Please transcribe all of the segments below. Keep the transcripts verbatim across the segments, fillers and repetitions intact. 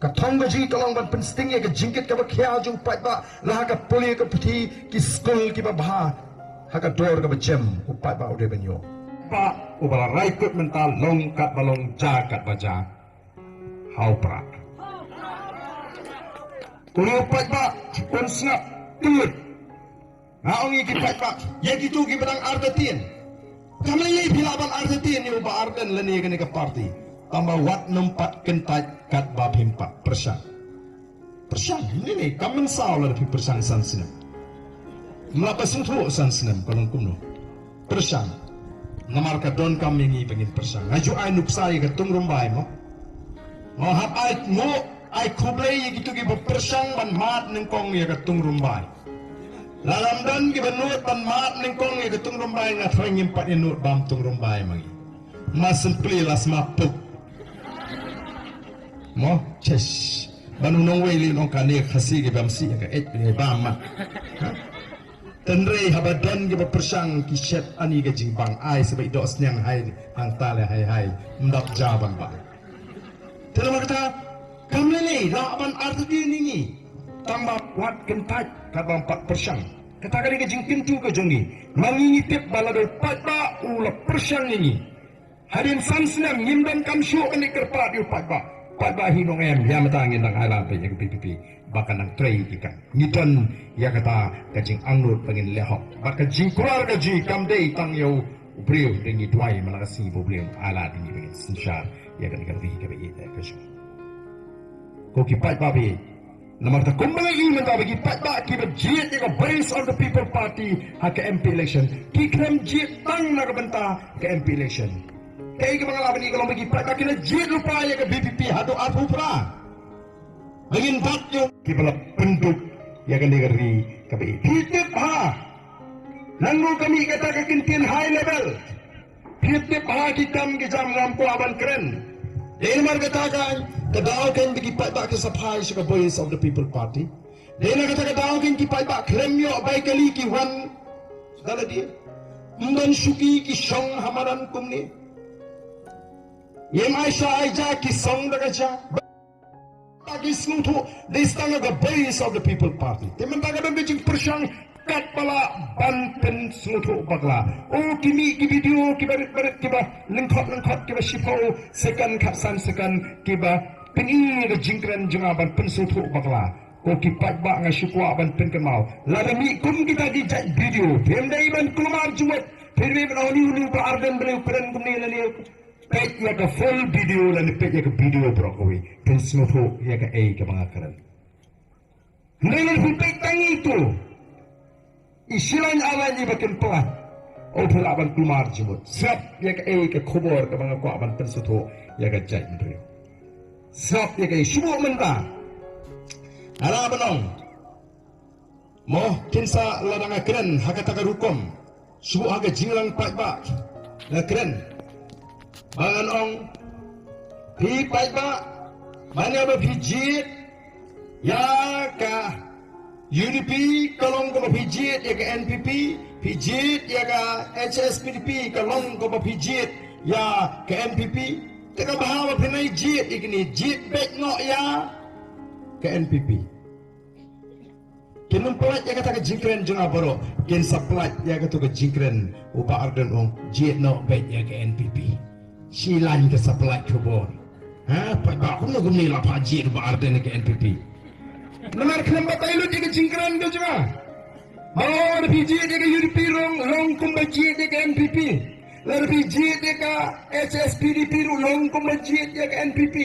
Ka thong ka jong ngi ka long ban pynsting ïa ka jingkit kaba khia jong u paidbah la ha ka pule ka puthi, ki skul kiba bha, ha ka dor kaba jem u paidbah u dei ban ïoh. Paidbah uba la rai kut mynta long katba long, jia katba jia. Ha u Prah. Une u paidbah un sngap kyllut. Nga ong ïa ki paidbah, ïa kito kiba dang artatien. Kam lei lei phi lah ban artatien ïa u Bah Ardent lane ïa kane ka party. Tangba wat nym pat kyntait katba phim pat pyrshang. Pyrshang, ne ne, kam mynsaw lada phi pyrshang san snem. Ym lah ba sngewthuh san snem ka long kumno. Pyrshang. Namar ka donkam ïa ngi ba ngin pyrshang. Nga ju ai nuksa ïa ka Tungrymbai mo. Nga hap ai nguh, ai khublei ïa kito kiba pyrshang ban mad nyngkong ïa ka Tungrymbai. Lada ym don kiba nud ban mad nyngkong ïa ka Tungrymbai, nga thrang ngim pat ïa nud bam Tungrymbai ma ngi. Ma sempli la sma puk. Mo, chesh. Ban u nongwei lei long kane Khasi ki bam sih ka ej ni bam ma. Ha? Tynrai haba don kiba pyrshang ki shet ani ka jingbang ai sa ba i doh sniang hai hangta le hai hai. Mdap ja ban ba. Te namar kata kam lei lei lah ban artatien ïa ngi. Tangba wat kyntait katba ym pat pyrshang. Kata ka dei ka jingkyntu ka jong ngi. Ma ngi ngi tip ba lada u paidbah u la pyrshang ïa ngi. Hadien san snem ngim donkam shuh ban leit kyrpad ïa u paidbah. Paidbah hi nongem, ïa mynta ngin dang ai lad beit ïa ka V P P ba kan nang trei ïa ki kam. Ngi don ïa kata ka jingangnud ba ngin leh hok. Bad ka jingkular ka jong ngi kam dei tang ïa u briew, dei ngi duwai man la ka sngi ba u briew un ai lad ïa ngi ba ngin synshar ïa kane ka ri kaba ïeit ka jong ngi. Ko ki paidbah ba ïeit, namar kata kumba nga ïohi mynta ba ki paidbah kiba jied ïa ka Voice of the People Party ha ka M P election, ki khlem jied tang na ka bynta ka M P election. Kaei kaba nga lah ban ïohi ka long ba ki paidbah ki la jied lypa ïa ka V P P haduh arphew phra. Ba ngin bat ïa kiba la pynduk ïa kane ka ri kaba ïeit. Phi tip ha, naduh ka mih kata ka kyntien high level, phi tip ha ki kam ki jam ngam kwah ban kren. Dei namar kata ka, ka daw kan ba ki paidbah ki sa phai sha ka Voice of the People Party. Dei na kata ka daw kan ki paidbah khlem ïoh bai kali ki wan da lade. Ym don shuki ki shong ha madan kumne. Ym ai sha ai ja ki shong da ka ja. Ba ki sngewthuh dei tang ka Voice of the People Party. Te mynta ka don ka jingpyrshang katba lah ban pynsngewthuh bakla. O ki mih ki video kiba rit ba rit kiba lyngkhot lyngkhot kiba shiphew second khatsan second kiba pyni ïa ka jingkren jong nga ban pynsngewthuh bakla. Ko ki paidbah nga shu kwah ban pynkynmaw. Lada mih kum kita ki jait video, phim dei ban kulmar jingmut, phim dei ban ong uni uni u Bah Ardent ba la kren kumne lane. Peit ïa ka full video lane peit ïa ka video baroh kawei. Phin sngewthuh ïa kaei kaba nga kren. Hynrei lada phi peit tang ïa itu, i shilaiñ arlaiñ iba kin pynlait, o phi lah ban kulmar jingmut. Sngap ïa kaei ka khubor kaba nga kwah ban pynsngewthuh ïa ka jaitbynriew. Sngap ïa kaei, shu buh mynta. Nga lah ban ong, mo, kin sa lada nga kren ha kata ka rukom, shu buh ha ka jingïalang paidbah nga kren. Ba ngan ong, phi paidbah, mano ba phi jied ïa ka U D P ka long kumba phi jied ïa ka N P P, phi jied ïa ka H S P D P ka long kumba phi jied ïa ka N P P. Te kaba bha ba phin ïa jied ïa kine, jied beit noh ïa ka N P P. Kin ym pynlait ïa kata ka jingkren jong nga baroh, kin sa pynlait ïa kato ka jingkren u Bah Ardent u ong jied noh beit ïa ka N P P. Shilaiñ ka sa pynlait khubor. Ha, paidbah kumno kumne la pha jied u Bah Ardent ïa ka N P P. Namar khlem batai lut ïa ka jingkren ka jong nga. Ba lada phi jied ïa ka U D P ruh long kumba jied ïa ka N P P. Lada phi jied ïa ka H S P D P ruh long kumba jied ïa ka N P P.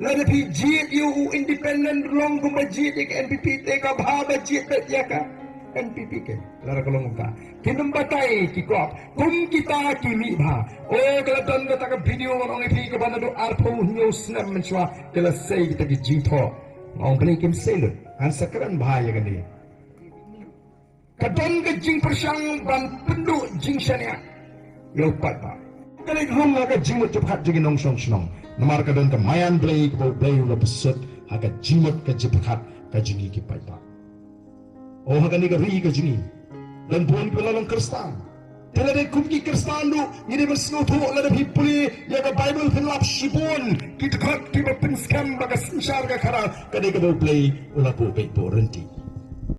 Lada phi jied ïa u independent ruh long kumba jied ïa ka N P P. Te kaba bha ba jied beit ïa ka N P P ke. Lada ka long kumta, kin ym batai ki kwah kum kita ki mih bha. O, ka la don kata ka video ngan ong ïa phi kaba naduh arphew hynñiew snem mynshuwa ka la sei kita ki jingthoh. Nga ong balei kim sei lut. Ngan sa kren bha ïa kane. Ka don ka jingpyrshang ban pynduh jingshaniah ïa u paidbah. Ka leit rung ha ka jingmut jingpyrkhat jong ki nongshong shnong. Namar ka don ka maïan Blei kaba u Blei u la pynsuh ha ka jingmut ka jingpyrkhat ka jong ngi ki paidbah. O, ha kane ka ri ka jong ngi, don bun kiba la long Khristan. Te lada kum ki Khristan ruh ngi dei ban sngewthuh, lada phi pule ïa ka Baibl phin lap shibun ki dkhot kiba pynskhem ba ka synshar ka khadar ka dei kaba U Blei u la buh beit buh ryntih.